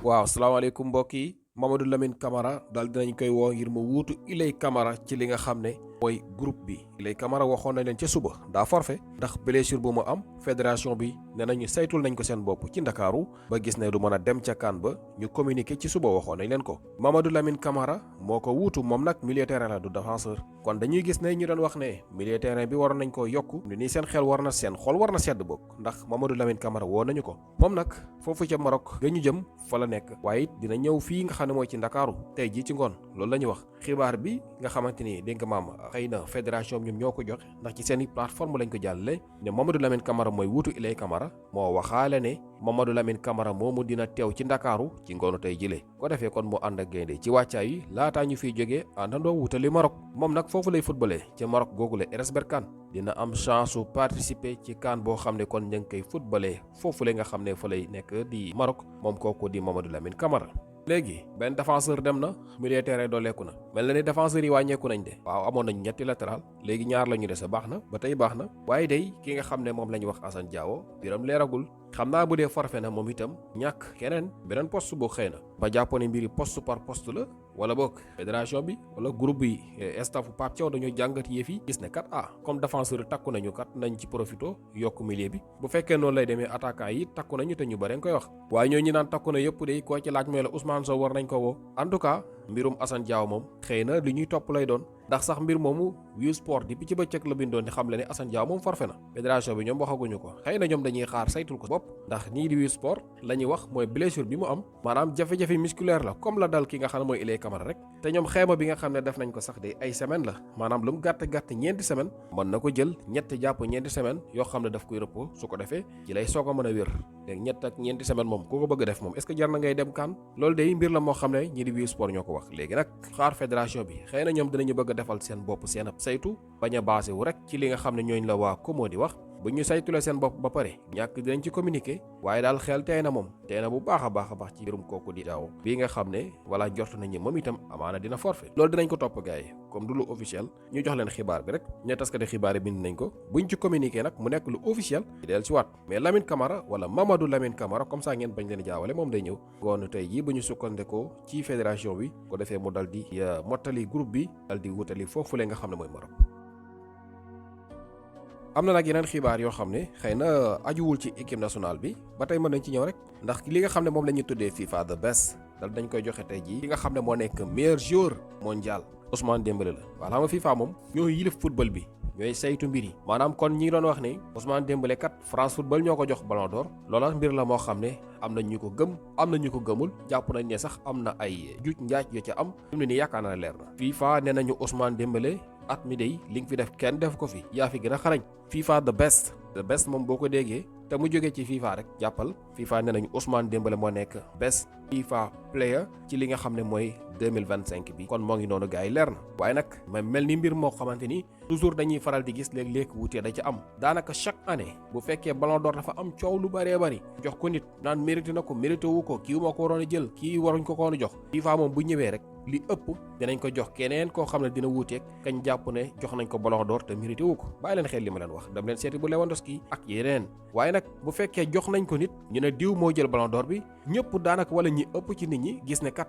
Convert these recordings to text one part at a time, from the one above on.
waaw salaamaaleykum mbokk yi Mamadou Lamine Camara daal dinañ koy woo ngir mu wuutu Ilay Camara ci li nga xam ne mooy groupe bi Ilay Camara waxoon nañ leen ca suba daa forfait ndax blessure bu mu am fédération bi ne nañu saytul nañ ko seen bopp ci ndakaaru ba gis ne du mën a dem ca kan ba ñu communiqué ci suba waxoon nañ leen ko Mamadou Lamine Camara moo ko wuutu moom nag milieu terrain la du défenseur kon dañuy gis ne ñu doon wax ne milieu terrain bi waroon nañ ko yokku ni nii seen xel war na seen xol war na sedd bokk ndax Mamadou Lamine Camara woo nañu ko moom nag foofu ca Maroc ga ñu jëm fa la nekk waaye it dina ñëw fii nga xam ne mooy ci ndakaaru tey jii ci ngoon loolu la ñu wax xibaar bi nga xamante ni dégg nga maam xëy na fédération bi ñoom ñoo ko joxe ndax ci seen i plateforme lañ ko jàllale ne Mamadou Lamine Camara mooy wuutu Ilay Camara moo waxaale ne Mamadou Lamine Camara moomu dina teew ci ndakaaru ci ngoonu tey jile ko defee kon mu ànd ak gaynde ci wàccaay yi laataa ñu fiy jógee àndandoo wutali Maroc moom nag foofu lay footballé ci Maroc googu la RS Berkane dina am chance su participer ci CAN boo xam ne kon ñu ngi koy footballé foofu la nga xam ne fa lay nekk di Maroc moom kooku di Mamadou Lamine Camara. léegi benn défenseur dem na milieu terrain dooleeku na mel na ni défenseurs yi wàññeeku nañ de waaw amoon nañ ñetti latéral léegi ñaar la ñu dese baax na ba tey baax na waaye day ki nga xam ne moom la ñu wax Assane Diao biram leeragul xam naa bu dee forfait na moom itam ñàkk keneen beneen poste boo xëy na ba jàppoon ne mbiri poste par poste la wala boog fédération bi wala groupe bi staffu Pape Thiaw dañoo jàngat yëf yi gis ne kat comme défenseur takku nañu kat nañ ci profito yokk milieu bi bu fekkee noonu lay demee attaquant yi takku nañu te ñu bare nga koy wax waaye ñoo ñi naan takku na yëpp day koo ci laaj mooy la Ousmane Sow war nañ ko woo en tout cas mbirum Assane Diao moom xëy na li ñuy topp lay doon ndax sax mbir moomu Wii Sport di ci bëccëg la bindoon di xam le ne Assane Diao moom forfait na fédération bi ñoom waxaguñu ko xëy na ñoom dañuy xaar saytul ko bopp ndax nii di Wii Sport la ñuy wax mooy blessure bi mu am maanaam jafe-jafe musculaire la comme la dal ki nga xam ne mooy Ilay Camara rek te ñoom xeema bi nga xam ne def nañ ko sax de ay semaine la maanaam lu mu gàtt ñeenti semaine mën na ko jël ñetti jàpp ñeenti semaine yoo xam ne daf koy repos su ko defee ci lay soog a mën a wér léegi ñett ak ñeenti semaine moom ku ko bëgg def moom est-ce que jar na ngay dem kan loolu day mbir la moo xam ne ñi di Wii Sport ñoo ko wax léegi nag xaar fédération bi xëy na ñoom dinañu bëgg a defal seen bopp seen ab saytu bañ a basé wu rek ci li nga xam ne ñooñ la waa Como di wax bu ñu saytule seen bopp ba pare ñàkk dinañ ci communiquer waaye daal xel tey na moom tey na bu baax a baax ci mbirum kooku di Diao bii nga xam ne wala jort nañu moom itam amaana dina forfait loolu dinañ ko topp gars yi comme du lu officiel ñu jox leen xibaar bi rek ñe taskati xibaar yi bind nañ ko buñ ci communiquer nag mu nekk lu officiel di del ci waat mais Lamine Camara wala Mamadou Lamine Camara comme ça ngeen bañ leen jaawale moom day ñëw ngoonu tey jii bu ñu sukkandekoo ci fédération bi ko defee mu dal di mottali groupe bi dal di wutali foofu le nga xam ne mooy Maroc. am na nag yeneen xibaar yoo xam ne xëy na ajuwul ci équipe nationale bi ba tey mën nañ ci ñëw rek ndax li nga xam ne moom la ñuy tuddee FIFA the best dal dañ koy joxe tey jii li nga xam ne moo nekk meilleur joueur mondial Ousmane Dembélé la waaw xam nga FIFA moom ñooy yilif football bi ñooy saytu mbir yi maanaam kon ñi doon wax ne Ousmane Dembélé kat France Football ñoo ko jox Ballon d'Or loola mbir la moo xam ne am na ñu ko gëm am na ñu ko gëmul jàpp nañ ne sax am na ay juuj njaaj yoo ca am fi mu ne nii yaakaar naa leer na FIFA nee nañu Ousmane Dembélé at mi day li nga fi def kenn def ko fi yaa fi gën a xarañ FIFA the best moom boo ko déggee te mu jógee ci FIFA rek jàppal FIFA nee nañu Ousmane Dembélé moo nekk best FIFA player ci li nga xam ne mooy 2025 bi kon moo ngi noonu gars yi leer na waaye nag ma mel ni mbir moo xamante ni toujours dañuy faral di gis léeg-léeg wutee da ca am daanaka chaque année bu fekkee Ballon d'Or dafa am coow lu bëree bëri jox ko nit naan mérité na ko mérité wu ko kii moo ko waroon a jël kii waruñ ko koon a jox FIFA moom bu ñëwee rek li ëpp dinañ ko jox keneen koo xam ne dina wuuteeg kañ jàpp ne jox nañ ko Ballon d'Or te mérité wu ko bàyyi leen xel li ma leen wax dem leen seeti bu Lewandowski ak yeneen waaye nag bu fekkee jox nañ ko nit ñu ne diw moo jël Ballon d'Or bi ñëpp daanaka wala ñi ëpp ci nit ñi gis ne kat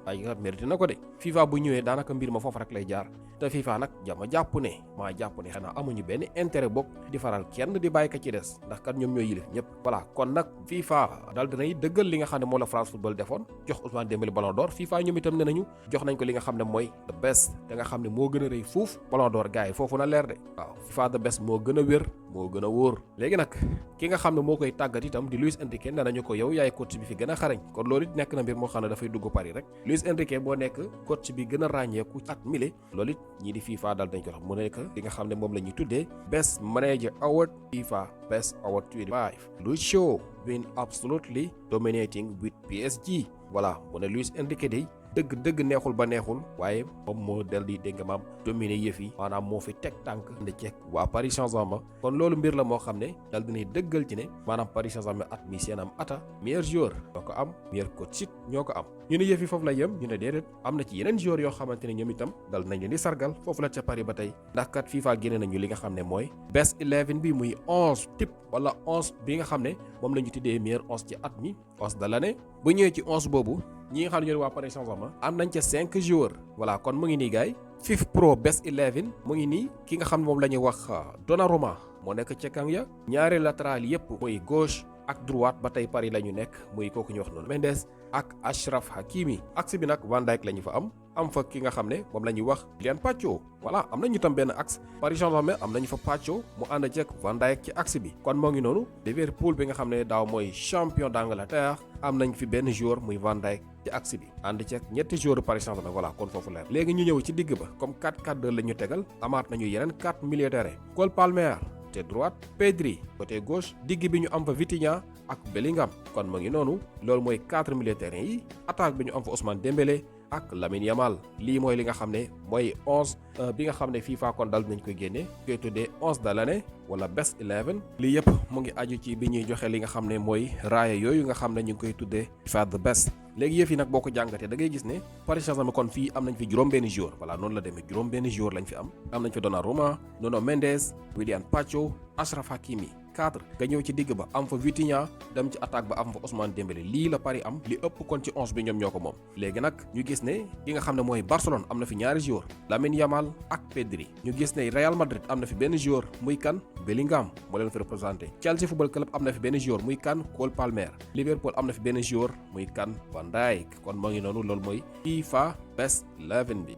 ay nga mérité na ko de FIFA bu ñëwee daanaka mbir ma foofu rek lay jaar te FIFA nag jàpp ne xanaa amuñu benn intérêt bokk di faral kenn di bàyyi ka ci des ndax kat ñoom ñooy yilif ñëpp voilà kon nag FIFA daal dinay dëggal li nga xam ne moo la France Football defoon jox Ousmane Dembélé Ballon d'Or FIFA ñoom itam ne nañu jox nañ ko li nga xam ne mooy the best te nga xam ne moo gën a rëy fuuf Ballon d'Or gars yi foofu na leer de waaw FIFA the best moo gën a wér moo gën a wóor léegi nag ki nga xam ne moo koy tàggat itam di Luis Enrique ne nañu ko yow yaay coach bi fi gën a xarañ kon loolu it nekk na mbir moo xam ne dafay dugg Paris rek Luis Enrique boo nekk coach bi gën a ràññeeku at mile loolu it ñii di FIFA daal dañ ko xam mu nekk li nga xam ne moom la ñuy tuddee Best Manager Award FIFA Best Award 25 Luis Shaw been absolutely dominating with PSG voilà mu ne Luis Enrique day dëgg neexul ba neexul waaye moom moo del di dégg nga maam dominer yëf yi maanaam moo fi teg tànk nda ceeg waa Paris Saint-Germain kon loolu mbir la moo xam ne dal dinay dëggal ci ne maanaam Paris Saint-Germain at mi seen am ata meilleur joueur ñoo ko am meilleur coach it ñoo ko am ñu ne yëf yi foofu la yem ñu ne déedéet am na ci yeneen joueurs yoo xamante ne ñoom itam dal nañ leen di sargal foofu la ca Paris ba tey ndax kat FIFA génne nañu li nga xam ne mooy best 11 bi muy 11 type wala 11 bi nga xam ne moom la ñu tuddee meilleur 11 ci at mi 11 de l'année bu ñëwee ci 11 boobu ñi nga xam ne ñoo waa Paris Saint-Germain am nañ ca 5 joueurs voilà kon mu ngi nii gaay FIFA Pro best 11 mu ngi nii ki nga xam ne moom la ñuy wax Donnarumma moo nekk ca kang ya ñaari latéral yépp muy gauche ak droite ba tey Paris la ñu nekk muy kooku ñu wax noonu Mendes ak Achraf Hakimi axe bi nag Van Dijk la ñu fa am fa ki nga xam ne moom la ñuy wax Kylian Pacho voilà am nañu tam benn axe Paris Saint-Germain am nañu fa Pacho mu ànd ci ak Van Dijk ci axe bi kon moo ngi noonu Liverpool bi nga xam ne daaw mooy champion d'Angleterre am nañ fi benn joueur muy Van Dijk ci axe bi ànd ci ak ñetti joueurs Paris Saint-Germain voilà kon foofu leer léegi ñu ñëw ci digg ba comme 4-4-2 la ñu tegal amaat nañu yeneen 4 milieux de terrain Cole Palmer côté droite Pedri côté gauche digg bi ñu am fa Vitinha ak Bellingham kon mu ngi noonu loolu mooy 4 milieux de terrain yi attaque bi ñu am fa Ousmane Dembélé ak Lamine Yamal lii mooy li nga xam ne mooy 11 bi nga xam ne FIFA kon dal nañ koy génne koy tuddee 11 de l'année wala best 11 lii yëpp mu ngi aju ci bi ñuy joxe li nga xam ne mooy raaya yooyu nga xam ne ñu ngi koy tuddee FIFA the best léegi yëf yi nag boo ko jàngatee da ngay gis ne Paris Saint-Germain kon fii am nañ fi juróom-benni joueur voilà noonu la demee juróom-benni joueur lañ fi am nañ fi Donnarumma Nuno Mendes Willian Pacho Achraf Hakimi 4 nga ñëw ci digg ba am fa Vitinha dem ci attaque ba am fa Ousmane Dembélé lii la Paris am li ëpp kon ci 11 bi ñoom ñoo ko moom léegi nag ñu gis ne ki nga xam ne mooy Barcelone am na fi ñaari joueur Lamine Yamal ak Pedri ñu gis ne Real Madrid am na fi benn joueur muy kan Bellingham moo leen fi représenté Chelsea Football Club am na fi benn joueur muy kan Cole Palmer Liverpool am na fi benn joueur muy kan Van Dijk kon moo ngi noonu loolu mooy FIFA best 11 bi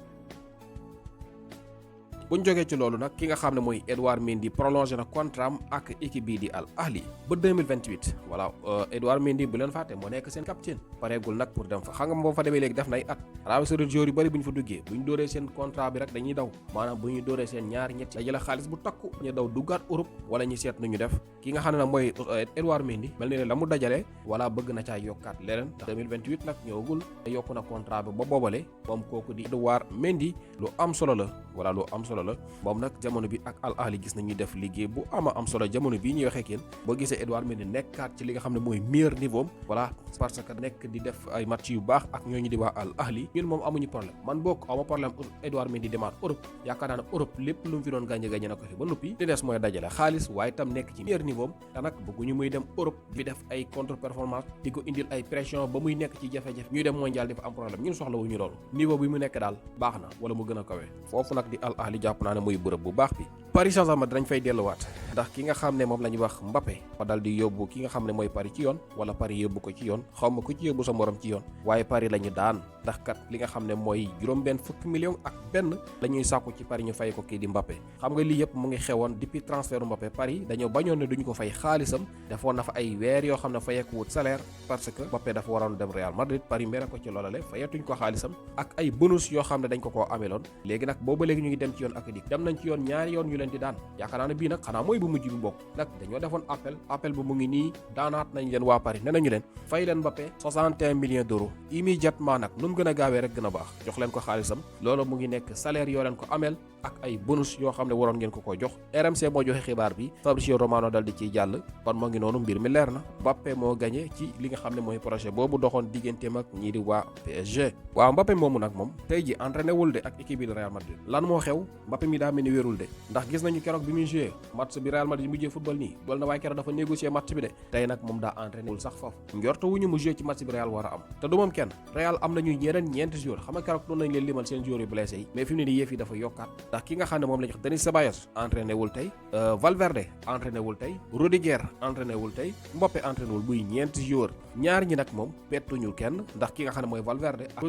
bu ñu jógee ci loolu nag ki nga xam ne mooy Edouard Mendy prolongé na contrat am ak équipe bii di Al Ahli ba 2028 voilà Edouard Mendy bu leen fàtte moo nekk seen capitaine pareegul nag pour dem fa xam nga boo fa demee léegi def na ay at Arabie Saoudite joueurs yu bëri bu ñu fa duggee bu ñu dóoree seen contrat bi rek dañuy daw maanaam bu ñu dóoree seen ñaari ñetti dajale xaalis bu takku ñu daw duggaat Europe wala ñu seet nañu def ki nga xam ne nag mooy Edouard Mendy mel ne la mu dajale wala bëgg na caa yokkaat leneen ndax 2028 nag ñëwagul yokku na contrat bi ba boobale moom kooku di Edouard Mendy lu am solo la wala lu am solo la moom nag jamono bi ak Al Ahli gis nañuy def liggéey bu ama am solo jamono bii ñuy waxee kenn boo gisee Edouard Mendy nekkaat ci li nga xam ne mooy meilleur niveau voilà parce que nekk di def ay match yu baax ak ñooñu di waa Al Ahli ñun moom amuñu problème man bokk awma problème Edouard Mendy demaat Europe yaakaar naa ne Europe lépp lu mu fi doon gàññe na ko fi ba noppi li des mooy dajale xaalis waaye tam nekk ci meilleur niveau te nag bëgguñu muy dem Europe di def ay contre performance di ko indil ay pression ba muy nekk ci jafe-jafe ñuy dem mondial di fa am problème ñun soxla wuñu loolu niveau bi mu nekk daal baax na wala mu gën a kawe foofu nag di Al Ahli jàpp naa ne muy bërëb bu baax bi Paris Saint-Germain dinañ fay delluwaat ndax ki nga xam ne moom la ñuy wax Mbappé fa dal di yóbbu ki nga xam ne mooy Paris ci yoon wala Paris yóbbu ko ci yoon xaw ma ko ci yóbbu sa morom ci yoon waaye Paris la ñu daan ndax kat li nga xam ne mooy juróom-benn fukki million ak benn la ñuy sàkku ci Paris ñu fay ko kii di Mbappé xam nga lii yëpp mu ngi xewoon depuis transfert Mbappé Paris dañoo bañoon ne duñu ko fay xaalisam defoon na fa ay weer yoo xam ne fayeeku wut salaire parce que Mbappé dafa waroon dem Real Madrid Paris mere ko ci loolale fayetuñ ko xaalisam ak ay bonus yoo xam ne dañ ko koo ameloon léegi nag booba léegi ñu ngi dem ci yoon ak dik dem nañ ci yoon ñaari yoon ñu leen di daan yaakaar naa ne bii nag xanaa mooy bu mujj bi bokk nag dañoo defoon appel bu mu ngi nii daanaat nañ leen waa Paris ne nañu leen fay leen Mbappé 61 millions d'euros immédiatement nag nu mu gën a gaawee rek gën a baax jox leen ko xaalisam loolu mu ngi nekk salaire yoo leen ko ameel ak ay bonus yoo xam ne waroon ngeen ko jox RMC moo joxe xibaar bi Fabrizio Romano dal di ciy jàll kon moo ngi noonu mbir mi leer na Mbappé moo gagné ci li nga xam ne mooy projet boobu doxoon digganteem ak ñii di waa PSG waaw Mbappé moomu nag moom tey ji entraîné wul de ak équipe bi de Real Madrid lan moo xew Mbappé mi daa mel ni wérul de ndax gis nañu keroog bi muy joué match bi Real Madrid mujjee football nii dool na waaye keroog dafa négocier match bi de tey nag moom daa entraîné wul sax foofu njorto wuñu mu joué ci match bi Real war a am te du moom kenn Real am nañu ñeenti joueurs xam nga keroog doon nañ leen limal seen joueurs yu blessé yi mais fi mu ne nii yëf yi dafa yokkaat ndax ki nga xam ne moom la ñu wax Denis Ceballos entraîné wul tey Valverde entraîné wul tey Rudiger entraîné wul tey Mbappé entraîné wul muy ñeenti joueurs ñaar ñi nag moom bettuñu kenn ndax ki nga xam ne mooy Valverde ak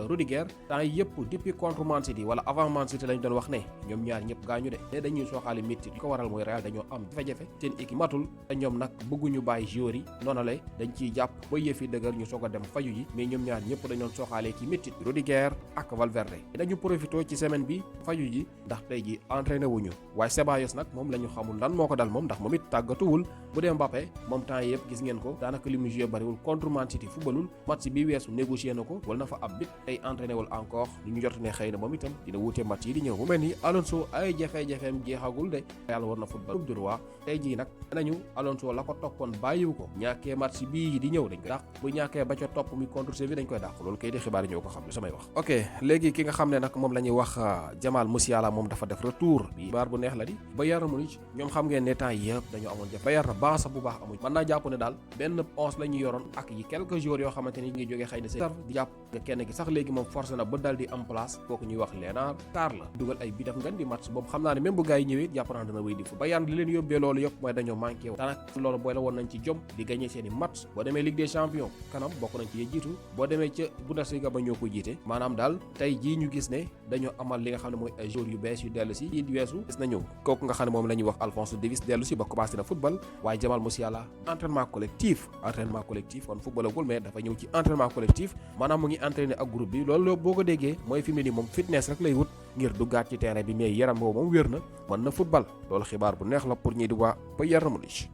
Rudiger temps yëpp depuis contre Man City wala avant Man City lañ doon wax ne ñoom ñaar ñëpp gaañu de ne dañuy sooxaale métti li ko waral mooy Real dañoo am jafe-jafe seen équipe matul te ñoom nag bëgguñu bàyyi joueurs yi noonu lay dañ ciy jàpp ba yëf yi dëgër ñu soog a dem faju ji mais ñoom ñaar ñëpp dañ doon sooxaale ci métti Rudiger ak Valverde dañu profité ci semaine bi faju ji ndax tey ji entraîné wuñu waaye Ceballos nag moom la ñu xamul lan moo ko dal moom ndax moom it tàggatuwul bu dee Mbappé moom temps yëpp gis ngeen ko daanaka li mu joué bariwul contre Man City footballul match bi weesu négocier na ko wala na fa ab bit tey entraîné wul encore li ñu jot ne xëy na moom itam dina wuute match yi di ñëw mu mel ni Alonso ay jafe-jafeem jeexagul de yàlla war na football coupe du roi tey jii nag nañu Alonso la ko toppoon bàyyiwu ko ñàkkee match bii di ñëw dañ koy dàq bu ñàkkee ba ca topp mi contre Séville dañ koy dàq loolu kay di xibaar yi ñoo ko xam li samay wax. ok léegi ki nga xam ne nag moom la ñuy wax Jamal Musiala moom dafa def retour bi xibaar bu neex la di Bayern Munich ñoom xam ngeen ne temps yëpp dañoo amoon jafe Bayern baax sax bu baax amuñ mën naa jàpp ne daal benn 11 la ñu yoroon ak yi quelques joueurs yoo xamante ni ngi jógee xëy na seen di jàpp nga kenn gi sax léegi moom forcé na ba dal di en place kooku ñuy wax Léonard Tard la dugal ay bi def ngan di match boobu xam naa ne même bu gars yi ñëwee jàpp naa dana wéy di fu Bayern li leen yóbbee loolu yëpp mooy dañoo manqué daanaka loolu booy la woon nañ ci jom di gagné seen i match boo demee Ligue des Champions kanam bokk nañ ci yee jiitu boo demee ca Bundesliga ba ñoo ko jiite maanaam daal tey jii ñu gis ne dañoo amal li nga xam ne mooy ay joueurs yu bees yu dellu si yi weesu gis nañu kooku nga xam ne moom la ñuy wax Alphonso Davies dellu si ba commencé na football waaye Jamal Musiala entraînement collectif kon footballagul mais dafa ñëw ci entraînement collectif maanaam mu ngi entraîné ak groupe bi loolu boo ko déggee mooy fi mu ne nii moom fitness rek lay wut ngir duggaat ci terrain bi mais yaram boobu moom wér na mën na football loolu xibaar bu neex la pour ñi di waa Bayern Munich